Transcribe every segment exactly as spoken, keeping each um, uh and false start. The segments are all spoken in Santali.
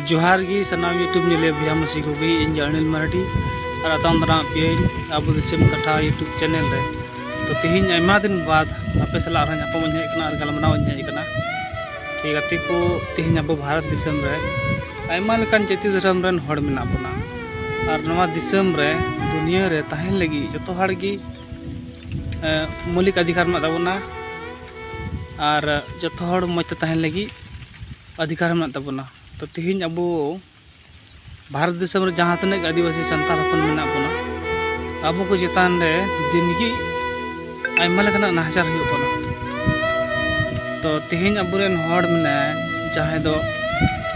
ᱡᱚᱦᱟᱨ ᱜᱮ ᱥᱟᱱᱟᱢ YouTube ᱧᱮᱞᱮ ᱵᱚᱭᱦᱟ ᱢᱤᱥᱤ ᱠᱚᱜᱮ, ᱤᱧ ᱜᱮ ᱚᱱᱤᱞ ᱢᱟᱨᱰᱤ ᱟᱨ ᱟᱛᱟᱝ ᱫᱟᱨᱟᱢ ᱯᱮᱭᱟᱹᱧ ᱟᱵᱚ ᱫᱤᱥᱚᱢ ᱠᱟᱛᱷᱟ YouTube channel ᱨᱮ᱾ ᱛᱚ ᱛᱮᱦᱮᱧ ᱟᱭᱢᱟ ᱫᱤᱱ ᱵᱟᱫ ᱟᱯᱮ ᱥᱟᱞᱟᱜ ᱟᱨᱦᱚᱸ ᱧᱟᱯᱟᱢ ᱤᱧ ᱦᱮᱡ ᱟᱠᱟᱱᱟ ᱟᱨ ᱜᱟᱞᱢᱟᱨᱟᱣ ᱤᱧ ᱦᱮᱡ ᱟᱠᱟᱱᱟ᱾ ᱴᱷᱤᱠ ᱜᱟᱛᱮ ᱠᱚ, ᱛᱮᱦᱮᱧ ᱟᱵᱚ ᱵᱷᱟᱨᱚᱛ ᱫᱤᱥᱚᱢ ᱨᱮ ᱟᱭᱢᱟ ᱞᱮᱠᱟᱱ ᱡᱟᱹᱛᱤ ᱫᱷᱚᱨᱚᱢ ᱨᱮᱱ ᱦᱚᱲ ᱢᱮᱱᱟᱜ ᱵᱚᱱᱟ ᱟᱨ ᱱᱚᱣᱟ ᱫᱤᱥᱚᱢ ᱨᱮ, ᱫᱩᱱᱤᱭᱟᱹ ᱨᱮ ᱛᱟᱦᱮᱱ ᱞᱟᱹᱜᱤᱫ ᱡᱚᱛᱚ ᱦᱚᱲ ᱜᱮ ᱮ, ᱢᱳᱣᱞᱤᱠ ᱚᱫᱷᱤᱠᱟᱨ ᱢᱮᱱᱟᱜ ᱛᱟᱵᱚᱱᱟ ᱟᱨ ᱡᱚᱛᱚ ᱦᱚᱲ ᱢᱚᱡᱽ ᱛᱮ ᱛᱟᱦᱮᱱ ᱞᱟᱹᱜᱤᱫ ᱚᱫᱷᱤᱠᱟᱨ ᱢᱮᱱᱟᱜ ᱛᱟᱵᱚᱱᱟ᱾ ᱛᱚ ᱛᱮᱦᱮᱧ ᱟᱵᱚ ᱵᱷᱟᱨᱚᱛ ᱫᱤᱥᱚᱢ ᱨᱮ ᱡᱟᱦᱟᱸ ᱛᱤᱱᱟᱹᱜ ᱟᱹᱫᱤᱵᱟᱹᱥᱤ ᱥᱟᱱᱛᱟᱲ ᱦᱚᱯᱚᱱ ᱢᱮᱱᱟᱜ ᱵᱚᱱᱟ, ᱟᱵᱚ ᱠᱚ ᱪᱮᱛᱟᱱ ᱨᱮ ᱫᱤᱱ ᱜᱮ ᱟᱭᱢᱟ ᱞᱮᱠᱟᱱᱟᱜ ᱱᱟᱦᱟᱪᱟᱨ ᱦᱩᱭᱩᱜ ᱠᱟᱱᱟ᱾ ᱛᱚ ᱛᱮᱦᱮᱧ ᱟᱵᱚᱨᱮᱱ ᱦᱚᱲ ᱢᱮᱱᱟᱭᱟ ᱡᱟᱦᱟᱸᱭ ᱫᱚ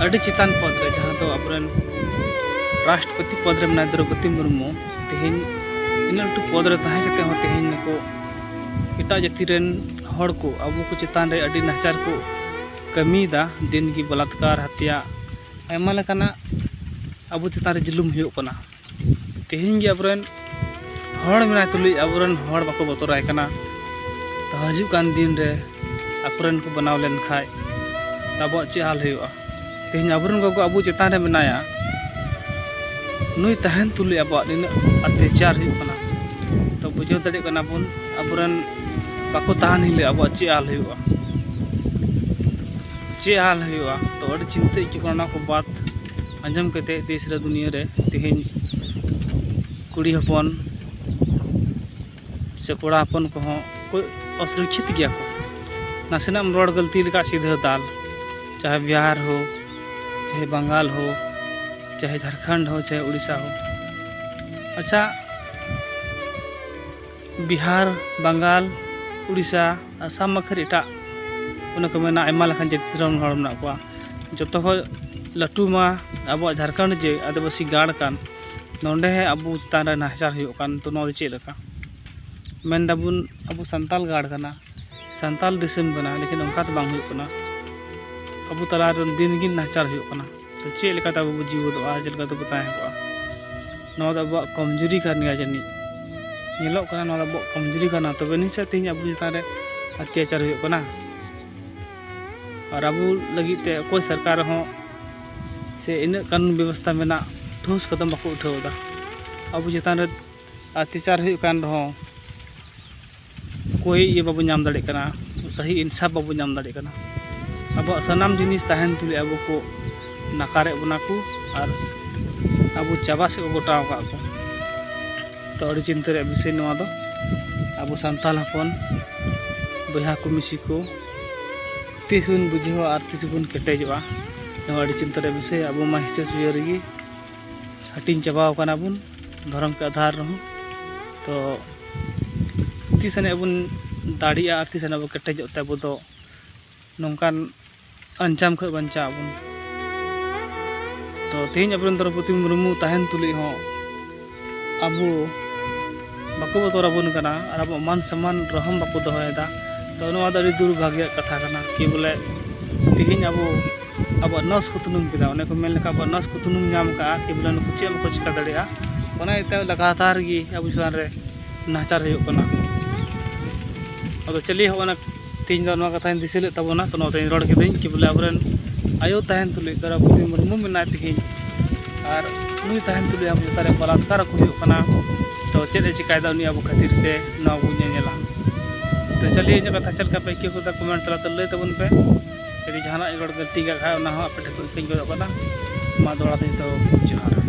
ᱟᱹᱰᱤ ᱪᱮᱛᱟᱱ ᱯᱚᱫᱽ ᱨᱮ, ᱡᱟᱦᱟᱸ ᱫᱚ ᱟᱵᱚᱨᱮᱱ ᱨᱟᱥᱴᱨᱚᱯᱚᱛᱤ ᱯᱚᱫᱽ ᱨᱮ ᱢᱮᱱᱟᱭᱟ ᱫᱨᱚᱣᱯᱚᱫᱤ ᱢᱩᱨᱢᱩ᱾ ᱛᱮᱦᱮᱧ ᱤᱱᱟᱹᱜ ᱞᱟᱹᱴᱩ ᱯᱚᱫᱽ ᱨᱮ ᱛᱟᱦᱮᱸ ᱠᱟᱛᱮ ᱦᱚᱸ ᱛᱮᱦᱮᱧ ᱱᱩᱠᱩ ᱮᱴᱟᱜ ᱡᱟᱹᱛᱤ ᱨᱮᱱ ᱦᱚᱲ ᱠᱚ ᱟᱵᱚ ᱠᱚ ᱪᱮᱛᱟᱱ ᱨᱮ ᱟᱹᱰᱤ ᱱᱟᱦᱟᱪᱟᱨ ᱠᱚ ᱠᱟᱹᱢᱤᱭᱮᱫᱟ᱾ ᱫᱤᱱ ᱜᱮ ᱵᱚᱞᱟᱛᱠᱟᱨ, ᱦᱟᱛᱭᱟ, ᱟᱭᱢᱟ ᱞᱮᱠᱟᱱᱟᱜ ᱟᱵᱚ ᱪᱮᱛᱟᱱ ᱨᱮ ᱡᱩᱞᱩᱢ ᱦᱩᱭᱩᱜ ᱠᱟᱱᱟ᱾ ᱛᱮᱦᱮᱧ ᱜᱮ ᱟᱵᱚᱨᱮᱱ ᱦᱚᱲ ᱢᱮᱱᱟᱭ ᱛᱩᱞᱩᱡ ᱟᱵᱚᱨᱮᱱ ᱦᱚᱲ ᱵᱟᱠᱚ ᱵᱚᱛᱚᱨᱟᱭ ᱠᱟᱱᱟ᱾ ᱛᱚ ᱦᱤᱡᱩᱜ ᱠᱟᱱ ᱫᱤᱱ ᱨᱮ ᱟᱠᱚᱨᱮᱱ ᱠᱚ ᱵᱮᱱᱟᱣ ᱞᱮᱱ ᱠᱷᱟᱡ ᱟᱵᱚᱣᱟᱜ ᱪᱮᱫ ᱦᱟᱞ ᱦᱩᱭᱩᱜᱼᱟ? ᱛᱮᱦᱮᱧ ᱟᱵᱚᱨᱮᱱ ᱜᱚᱜᱚ ᱟᱵᱚ ᱪᱮᱛᱟᱱ ᱨᱮ ᱢᱮᱱᱟᱭᱟ, ᱱᱩᱭ ᱛᱟᱦᱮᱱ ᱛᱩᱞᱩᱡ ᱟᱵᱚᱣᱟᱜ ᱱᱤᱱᱟᱹᱜ ᱚᱛᱛᱟᱪᱟᱨ ᱦᱩᱭᱩᱜ ᱠᱟᱱᱟ᱾ ᱛᱚ ᱵᱩᱡᱷᱟᱹᱣ ᱫᱟᱲᱮᱭᱟᱜ ᱠᱟᱱᱟ ᱵᱚᱱ, ᱟᱵᱚᱨᱮᱱ ᱵᱟᱠᱚ ᱛᱟᱦᱮᱱ ᱦᱤᱞᱳᱜ ᱟᱵᱚᱣᱟᱜ ᱪᱮᱫ ᱦᱟᱞ ᱦᱩᱭᱩᱜᱼᱟ? ᱪᱮᱫ ᱦᱟᱞ ᱦᱩᱭᱩᱜᱼᱟ? ᱛᱚ ᱟᱹᱰᱤ ᱪᱤᱱᱛᱟᱹ ᱟᱹᱭᱠᱟᱹᱜ ᱠᱟᱱᱟ ᱚᱱᱟ ᱠᱚ ᱵᱟᱛ ᱟᱸᱡᱚᱢ ᱠᱟᱛᱮ ᱫᱮᱥ ᱨᱮ ᱫᱩᱱᱤᱭᱟᱹ ᱨᱮ ᱛᱮᱦᱮᱧ ᱠᱩᱲᱤ ᱦᱚᱯᱚᱱ ᱥᱮ ᱠᱚᱲᱟ ᱦᱚᱯᱚᱱ ᱠᱚᱦᱚᱸ ᱠᱚ ᱚᱥᱩᱨᱚᱠᱪᱷᱤᱛ ᱜᱮᱭᱟ ᱠᱚ᱾ ᱱᱟᱥᱮᱱᱟᱜ ᱮᱢ ᱨᱚᱲ ᱜᱟᱹᱞᱛᱤ ᱞᱮᱠᱷᱟᱱ ᱥᱤᱫᱷᱟᱹ ᱫᱟᱞ, ᱪᱟᱦᱮ ᱵᱤᱦᱟᱨ ᱦᱳ, ᱪᱟᱦᱮ ᱵᱟᱝᱜᱟᱞ ᱦᱳ, ᱪᱟᱦᱮ ᱡᱷᱟᱲᱠᱷᱚᱸᱰ ᱦᱳ, ᱪᱟᱦᱮ ᱩᱲᱤᱥᱥᱟ ᱦᱳ᱾ ᱟᱪᱪᱷᱟ, ᱵᱤᱦᱟᱨ, ᱵᱟᱝᱜᱟᱞ, ᱩᱲᱤᱥᱥᱟ, ᱟᱥᱟᱢ ᱢᱟ ᱠᱷᱟᱹᱞᱤ ᱮᱴᱟᱜ, ᱚᱱᱟ ᱠᱚ ᱢᱮᱱᱟ ᱟᱭᱢᱟ ᱞᱮᱠᱟᱱ ᱡᱟᱹᱛᱤ ᱫᱷᱚᱨᱚᱢ ᱦᱚᱲ ᱢᱮᱱᱟᱜ ᱠᱚᱣᱟ᱾ ᱡᱚᱛᱚ ᱠᱷᱚᱡ ᱞᱟᱹᱴᱩ ᱢᱟ ᱟᱵᱚᱣᱟᱜ ᱡᱷᱟᱲᱠᱷᱚᱸᱰ ᱡᱮ ᱟᱹᱫᱤᱵᱟᱹᱥᱤ ᱜᱟᱲ ᱠᱟᱱ, ᱱᱚᱰᱮ ᱟᱵᱚ ᱪᱮᱛᱟᱱ ᱨᱮ ᱱᱟᱦᱟᱪᱟᱨ ᱦᱩᱭᱩᱜ ᱠᱟᱱ, ᱛᱚ ᱱᱚᱣᱟ ᱫᱚ ᱪᱮᱫ ᱞᱮᱠᱟ? ᱢᱮᱱ ᱫᱟᱵᱚᱱ ᱟᱵᱚ ᱥᱟᱱᱛᱟᱞ ᱜᱟᱲ ᱠᱟᱱᱟ, ᱥᱟᱱᱛᱟᱞ ᱫᱤᱥᱚᱢ ᱠᱟᱱᱟ, ᱞᱮᱠᱤᱱ ᱚᱱᱠᱟ ᱫᱚ ᱵᱟᱝ ᱦᱩᱭᱩᱜ ᱠᱟᱱᱟ᱾ ᱟᱵᱚ ᱛᱟᱞᱟ ᱨᱮ ᱫᱤᱱ ᱜᱮ ᱱᱟᱦᱟᱪᱟᱨ ᱦᱩᱭᱩᱜ ᱠᱟᱱᱟ᱾ ᱛᱚ ᱪᱮᱫ ᱞᱮᱠᱟᱛᱮ ᱟᱵᱚ ᱵᱚ ᱡᱤᱣᱮᱫᱚᱜᱼᱟ, ᱪᱮᱫ ᱞᱮᱠᱟ ᱛᱮᱵᱚ ᱛᱟᱦᱮᱸ ᱠᱚᱜᱼᱟ? ᱱᱚᱣᱟ ᱫᱚ ᱟᱵᱚᱣᱟᱜ ᱠᱚᱢᱡᱩᱨᱤ ᱠᱟᱱ ᱜᱮᱭᱟ ᱡᱟᱹᱱᱤᱡ, ᱧᱮᱞᱚᱜ ᱠᱟᱱᱟ ᱱᱚᱣᱟ ᱫᱚ ᱟᱵᱚᱣᱟᱜ ᱠᱚᱢᱡᱩᱨᱤ ᱠᱟᱱᱟ, ᱛᱚᱵᱮ ᱱᱤᱥᱪᱚᱭ ᱛᱮᱦᱮᱧ ᱟᱵᱚ ᱪᱮᱛᱟᱱ ᱨᱮ ᱚᱛᱛᱟᱪᱟᱨ ᱦᱩᱭᱩᱜ ᱠᱟᱱᱟ᱾ ᱟᱨ ᱟᱵᱚ ᱞᱟᱹᱜᱤᱫ ᱛᱮ ᱚᱠᱚᱭ ᱥᱚᱨᱠᱟᱨ ᱦᱚᱸ ᱥᱮ ᱤᱱᱟᱹᱜ ᱠᱟᱹᱱᱩᱱ ᱵᱮᱵᱚᱥᱛᱷᱟ ᱢᱮᱱᱟᱜ, ᱴᱷᱳᱥ ᱠᱚᱫᱚᱢ ᱵᱟᱠᱚ ᱩᱴᱷᱟᱹᱣ ᱮᱫᱟ᱾ ᱟᱵᱚ ᱪᱮᱛᱟᱱ ᱨᱮ ᱚᱛᱛᱟᱪᱟᱨ ᱦᱩᱭᱩᱜ ᱠᱟᱱ ᱨᱮᱦᱚᱸ ᱠᱚᱭ ᱤᱭᱟᱹ ᱵᱟᱵᱚ ᱧᱟᱢ ᱫᱟᱲᱮᱭᱟᱜ ᱠᱟᱱᱟ, ᱥᱟᱹᱦᱤ ᱤᱱᱥᱟᱯ ᱵᱟᱵᱚ ᱧᱟᱢ ᱫᱟᱲᱮᱭᱟᱜ ᱠᱟᱱᱟ᱾ ᱟᱵᱚᱣᱟᱜ ᱥᱟᱱᱟᱢ ᱡᱤᱱᱤᱥ ᱛᱟᱦᱮᱱ ᱛᱩᱞᱩᱡ ᱟᱵᱚ ᱠᱚ ᱱᱟᱠᱟᱨᱮᱫ ᱵᱚᱱᱟ ᱠᱚ ᱟᱨ ᱟᱵᱚ ᱪᱟᱵᱟ ᱥᱮᱫ ᱠᱚ ᱜᱚᱴᱟᱣ ᱟᱠᱟᱫ ᱠᱚ᱾ ᱛᱚ ᱟᱹᱰᱤ ᱪᱤᱱᱛᱟᱹ ᱨᱮᱭᱟᱜ ᱵᱤᱥᱚᱭ ᱱᱚᱣᱟ ᱫᱚ᱾ ᱟᱵᱚ ᱥᱟᱱᱛᱟᱲ ᱦᱚᱯᱚᱱ ᱵᱚᱭᱦᱟ ᱠᱚ ᱢᱤᱥᱤ ᱠᱚ ᱛᱤᱥ ᱵᱚᱱ ᱵᱩᱡᱷᱟᱹᱣᱟ ᱟᱨ ᱛᱤᱥ ᱵᱚᱱ ᱠᱮᱴᱮᱡᱚᱜᱼᱟ, ᱱᱚᱣᱟ ᱟᱹᱰᱤ ᱪᱤᱱᱛᱟᱹ ᱨᱮᱭᱟᱜ ᱵᱤᱥᱚᱭ᱾ ᱟᱵᱚ ᱢᱟ ᱦᱤᱥᱟᱹ ᱥᱩᱭᱟᱹ ᱨᱮᱜᱮ ᱦᱟᱹᱴᱤᱧ ᱪᱟᱵᱟᱣ ᱠᱟᱱᱟ ᱵᱚᱱ ᱫᱷᱚᱨᱚᱢ ᱠᱮ ᱟᱫᱷᱟᱨ ᱨᱮᱦᱚᱸ᱾ ᱛᱚ ᱛᱤᱥ ᱟᱹᱱᱤᱡ ᱵᱚᱱ ᱫᱟᱲᱮᱭᱟᱜᱼᱟ ᱟᱨ ᱛᱤᱥ ᱟᱹᱱᱤᱡ ᱵᱚᱱ ᱠᱮᱴᱮᱡᱚᱜ ᱛᱮ ᱟᱵᱚ ᱫᱚ ᱱᱚᱝᱠᱟᱱ ᱟᱧᱪᱟᱢ ᱠᱷᱚᱱ ᱵᱟᱧᱪᱟᱜ ᱟᱵᱚᱱ᱾ ᱛᱚ ᱛᱮᱦᱮᱧ ᱟᱵᱚᱨᱮᱱ ᱫᱨᱚᱯᱚᱫᱤ ᱢᱩᱨᱢᱩ ᱛᱟᱦᱮᱱ ᱛᱩᱞᱩᱡ ᱦᱚᱸ ᱟᱵᱚ ᱵᱟᱠᱚ ᱵᱚᱛᱚᱨ ᱟᱵᱚᱱ ᱠᱟᱱᱟ ᱟᱨ ᱟᱵᱚᱣᱟᱜ ᱢᱟᱱ ᱥᱚᱢᱢᱟᱱ ᱨᱮᱦᱚᱸ ᱵᱟᱠᱚ ᱫᱚᱦᱚᱭᱮᱫᱟ᱾ ᱛᱚ ᱱᱚᱣᱟ ᱫᱚ ᱟᱹᱰᱤ ᱫᱩᱨᱵᱷᱟᱜᱽᱭᱚ ᱠᱟᱛᱷᱟ ᱠᱟᱱᱟ ᱠᱤ ᱵᱚᱞᱮ ᱛᱮᱦᱮᱧ ᱟᱵᱚ ᱟᱵᱚᱣᱟᱜ ᱱᱚᱥ ᱠᱚ ᱛᱩᱱᱩᱢ ᱠᱮᱫᱟ᱾ ᱚᱱᱮ ᱠᱚ ᱢᱮᱱ ᱞᱮᱠᱟ ᱟᱵᱚᱣᱟᱜ ᱱᱚᱥ ᱠᱚ ᱛᱩᱱᱩᱢ ᱧᱟᱢ ᱠᱟᱜᱼᱟ ᱠᱤ ᱵᱚᱞᱮ ᱱᱩᱠᱩ ᱪᱮᱫ ᱦᱚᱸ ᱵᱟᱠᱚ ᱪᱤᱠᱟ ᱫᱟᱲᱮᱭᱟᱜᱼᱟ᱾ ᱚᱱᱟ ᱤᱭᱟᱹᱛᱮ ᱞᱟᱜᱟᱛᱟᱨ ᱜᱮ ᱟᱵᱚ ᱪᱮᱛᱟᱱ ᱨᱮ ᱱᱟᱦᱟᱪᱟᱨ ᱦᱩᱭᱩᱜ ᱠᱟᱱᱟ᱾ ᱟᱫᱚ ᱪᱟᱹᱞᱤ ᱦᱚᱸ ᱚᱱᱟ ᱛᱮᱦᱮᱧ ᱫᱚ ᱱᱚᱣᱟ ᱠᱟᱛᱷᱟᱧ ᱫᱤᱥᱟᱹ ᱞᱮᱫ ᱛᱟᱵᱚᱱᱟ, ᱛᱚ ᱱᱚᱣᱟ ᱛᱮᱧ ᱨᱚᱲ ᱠᱤᱫᱟᱹᱧ ᱠᱤ ᱵᱚᱞᱮ ᱟᱵᱚᱨᱮᱱ ᱟᱭᱳ ᱛᱟᱦᱮᱱ ᱛᱩᱞᱩᱡ ᱫᱨᱚᱯᱚᱫᱤ ᱢᱩᱨᱢᱩ ᱢᱮᱱᱟᱭ ᱛᱮᱦᱮᱧ ᱟᱨ ᱱᱩᱭ ᱛᱟᱦᱮᱱ ᱛᱩᱞᱩᱡ ᱟᱵᱚ ᱪᱮᱛᱟᱱ ᱨᱮ ᱵᱟᱞᱟᱛᱠᱟᱨ ᱠᱚ ᱦᱩᱭᱩᱜ ᱠᱟᱱᱟ᱾ ᱛᱚ ᱪᱮᱫ ᱮ ᱪᱤᱠᱟᱭᱮᱫᱟ ᱩᱱᱤ ᱟᱵᱚ ᱠᱷᱟᱹᱛᱤᱨ ᱛᱮ, ᱱᱚᱣᱟ ᱵᱚᱱ ᱧᱮᱧᱮᱞᱟ᱾ ᱛᱚ ᱪᱟᱹᱞᱤ ᱤᱧᱟᱹᱜ ᱠᱟᱛᱷᱟ ᱪᱮᱫ ᱞᱮᱠᱟ ᱯᱮ ᱟᱹᱭᱠᱟᱹᱣ ᱠᱮᱫᱟ comment ᱛᱟᱞᱟᱛᱮ ᱞᱟᱹᱭ ᱛᱟᱵᱚᱱ ᱯᱮ᱾ ᱡᱩᱫᱤ ᱡᱟᱦᱟᱱᱟᱜ ᱤᱧ ᱨᱚᱲ ᱜᱟᱹᱞᱛᱤ ᱠᱟᱜ ᱠᱷᱟᱡ ᱚᱱᱟ ᱦᱚᱸ ᱟᱯᱮ ᱴᱷᱮᱱ ᱠᱷᱚᱱ ᱤᱠᱟᱹᱧ ᱜᱚᱫᱚᱜ ᱠᱟᱱᱟ᱾ ᱢᱟ ᱫᱚᱦᱲᱟ ᱛᱮ ᱡᱚᱛᱚ ᱡᱚᱦᱟᱨ᱾